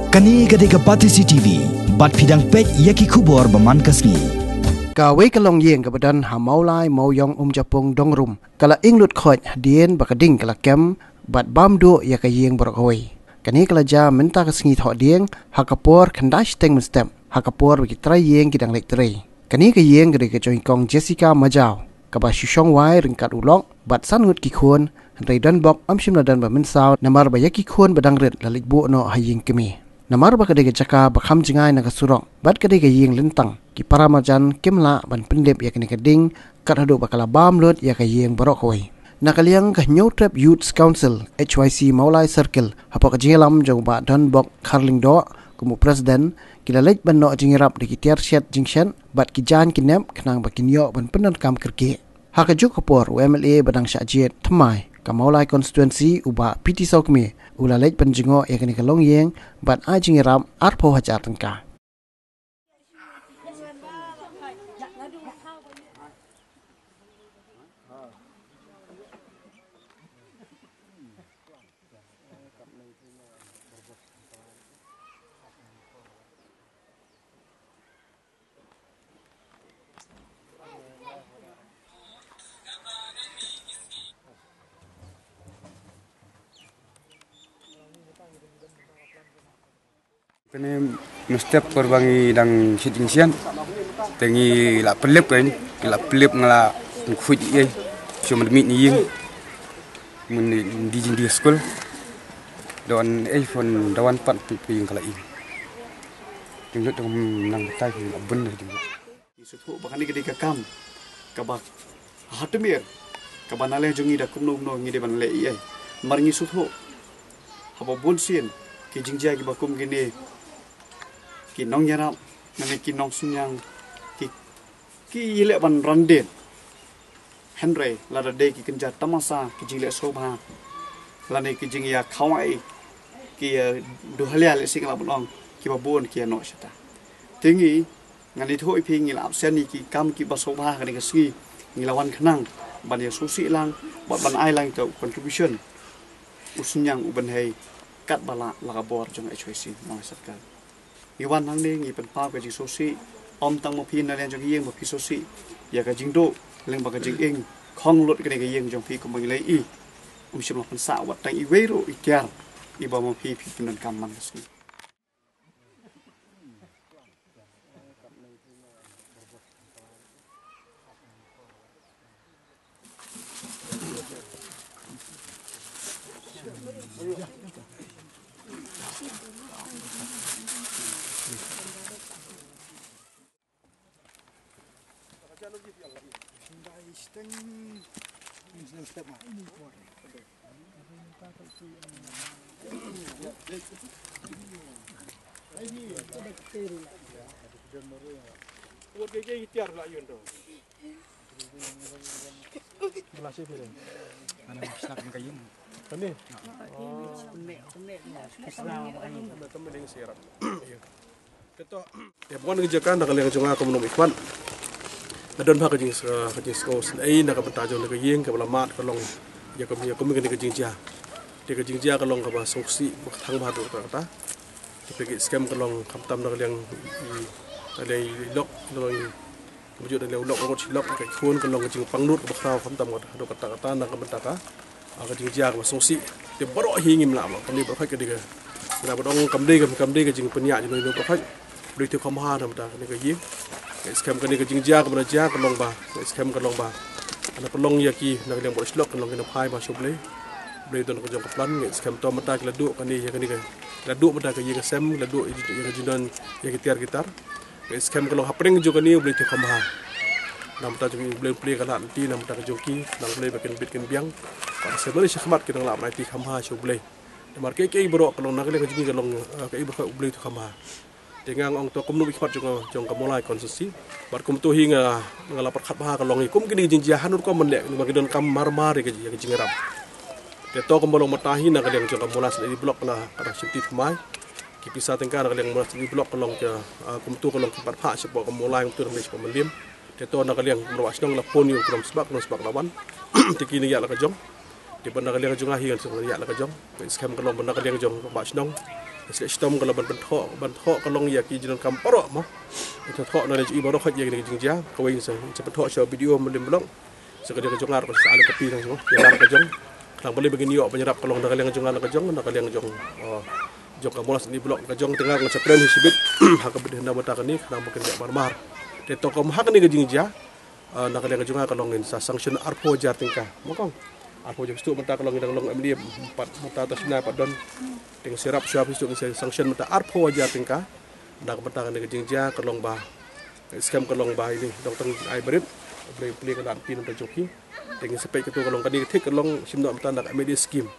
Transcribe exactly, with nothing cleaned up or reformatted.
Kane ka dei ka Batesi T V, bad phi dang peit ïa ki khubor ba man ka sngi. Kawei ka longïing kaba don ha Mawlai Mawiong Umjapung Dongrum, ka la ing lut khoit hadien ba ka ding ka la kem, bad bam duh ïa ka ïing baroh kawei. Kane ka la jia mynta ka sngi Thohdieng, ha ka por khyndai shiteng mynstep, ha ka por ba ki trai ïing ki dang leit trei. Kane ka ïing ka dei ka jong i kong Jessica Majaw, kaba shu shong wai ryngkat u lok bad san ngut ki khun, hynrei donbok ym shym la don ba mynsaw namar ba ïa ki khun ba dang rit la leit buh noh ha ïing kmie. Namar ba ka dei ka jaka ba kham jngai na ka surok bad ka dei ka ïing lyntang, ki para marjan kim lah ban pyndep ïa kane ka ding, kat haduh ba ka la bam lut ïa ka ïing baroh kawei. Na ka liang ka Hynñiewtrep Youth Council, H Y C Mawlai Circle, hapoh ka jingïalam jong u Bah Donbok Kharlyngdoh kum u President, ki la leit ban noh jingïarap da ki tiar shet jingshet bad ki jaiñ ki nep khnang ba kin ïoh ban pyndonkam kyrkieh. Ha kajuh ka por u M L A ba dang shah jied thymmai ka Mawlai Constituency, u Bah P T Sawkmie, u la leit ban jngoh ïa kane ka longïing bad ai jingïarap arphew hajar tyngka. Kane mynstep por ba ngi dang shet jingshet, te ngi la pynlip, kan, ngi la pynlip, nga la khuid ïa, shu mynmiet ni ïing. Mynmiet di jing di skul. Don ei phone dawan pat pi pi ka la ïing. Jinglut dang nang batai la bun dang jinglut. Ngi sngewthuh ba kane ka dei ka kam kaba ha tmier, kaba na leh jong ngi da kumno kumno ngi dei ban leh ïa. Mar ngi sngewthuh haba bun sien ki jingjia kiba kum kine, ki nongïarap, nane ki nongsynñiang, ki, ki ïaleh ban randien. Hynrei lada dei ki kynja tamasa, ki jingleh sngewbha, lane ki jingïakhawai, ki, eh, duhalia lehse nga lah ban ong, kiba bun ki ïa noh shata. Te ngi, ngan ïathuh ïa phi, ngi la absent ïa ki kam kiba sngewbha kane ka sngi, ngi la wan khnang ban ïa sngewsih lang bad ban ai lang ïa u contribution, u synñiang u bynhei katba lah la ka bor jong H Y C Mawlai Circle. Ngi wan hangne ngi pynpaw ka jingsngewsih, ym tang ma phi na liang jong ka ïing ba phi sngewsih ïa ka jingduh, lyngba ka jingïeng khong lut kane ka ïing jong phi kumba ngi la ïohi. Ym shym la pynsah wat tang iwei ruh i tiar iba ma phi phi pyndonkam man ka sngi. Te to, ïa, bun ki jaka na ka liang jong nga kum u nongmihkhmat. Nga don bha ka jing, ka jingsngewsynei na ka bynta jong ka ïing kaba la mad ka long ïa ka, ïa ka, kum kane ka jingjia. Te ka jingjia ka long kaba sngewsih ba ka thang bha haduh katta katta. Te phi, ka skhem ka long khamtam na ka liang i, na ka liang i lok, na ka liang i, ka mujur na ka liang u lok, ka ngut shi lok, ka khun ka long ka jingpang lut kaba khraw khamtam haduh katta katta na ka bynta ka Ah, ka jingjia kaba sngewsih. Te baroh hi ngim lah ba kane baroh hi ka dei ka, nga ba dang kam dei ka, kam dei ka jingpynïaid jong ngi baroh hi. Blei te kham ha na bynta kane ka ïing. Nga skhem kane ka jingjia kaba na jia ka long ba, nga skhem ka long ba, na ka long ïa ki na ka liang baroh shi lok ka long ki na phai ba sha U Blei. Blei don ka jong ka plan, nga skhem to mynta ki la duh kane ïa kane ka, ki la duh mynta ka ïing ka sem, ki la duh ïa ka jingdon ïa ki tiar ki tar. Nga skhem ka long hapdeng jong kane U Blei te kham ha. Na bynta jong U Blei, U Blei ka lah lynti na bynta ka jong ki, na U Blei ba kin bit kin biang. Ba sha mane sha khmat kin nang lah ban aiti kham ha sha U Blei. Namar kiei kiei baroh ka long na ka liang ka jong ngi ka long, eh, kiei baroh U Blei te kham ha. Te nga ong to kum u nongmihkhmat jong ka, jong ka Mawlai constituency. Bad kumto hi nga, nga la pyrkhat bha ka long hi kum kine ki jingjia hynrei rukom ban leh, namar ki donkam mar mar ïa ka, ïa ka jingïarap. Te to kumba long mynta hi na ka liang jong ka Mawlai Sleidan Block ka la, ka la shim ti thymmai. Ki pisa tyngka na ka liang Mawlai Sleidan Block ka long ka, ah, kumto ka long ki pat phah shapoh ka Mawlai, kumto na ka liang shapoh Mylliem. Te to na ka liang Rangbah Shnong la phone ïa u Khlem Sbak, Khlem Sbak la wan. Te ki nang ïaid la ka jong. Te bad na ka liang jong nga hi ngan ïaid la ka jong. Nga skhem ka long bad na ka liang jong Rangbah Shnong. Shlek shitom ka long ban pynthoh, ban thoh ka long ïa ki jingdonkam baroh mo. Ïa thoh na leh jong i baroh hoi ïa kane ka jingjia, kawei sa, sa pynthoh sha B D O Mylliem Block. Sa ka dei ka jong nga ruh sa ala kapi na jong, ïa la ka jong. Khnang balei ba ngin ïoh ban ïarap ka long na ka liang jong nga na ka jong, na ka liang jong, oh, jong ka Molas Nongthymmai Block ka jong, te nga ruh sa kren hi shibit ha ka bynta na bynta kane, khnang ba kin ïa mar mar. Te to kum ha kane ka jingjia, ah, na ka liang jong nga ka long ngin sa sanction arphew hajar tyngka. Mo kong. Arphew hajar, phi sngewthuh mynta ka long ngin dang long M L A pat, mynta ta shna pat don. Te ngin sa ïarap shuwa, phi sngewthuh, ngin sa sanction mynta arphew hajar tyngka. Na ka bynta kane ka jingjia ka long ba, skhem ka long ba ine dang tang ai barit. Blei, Blei ka lad phi na bynta jong phi. Te ngin sa peit kato ka long kane ka thik ka long shim noh mynta na ka M L A scheme.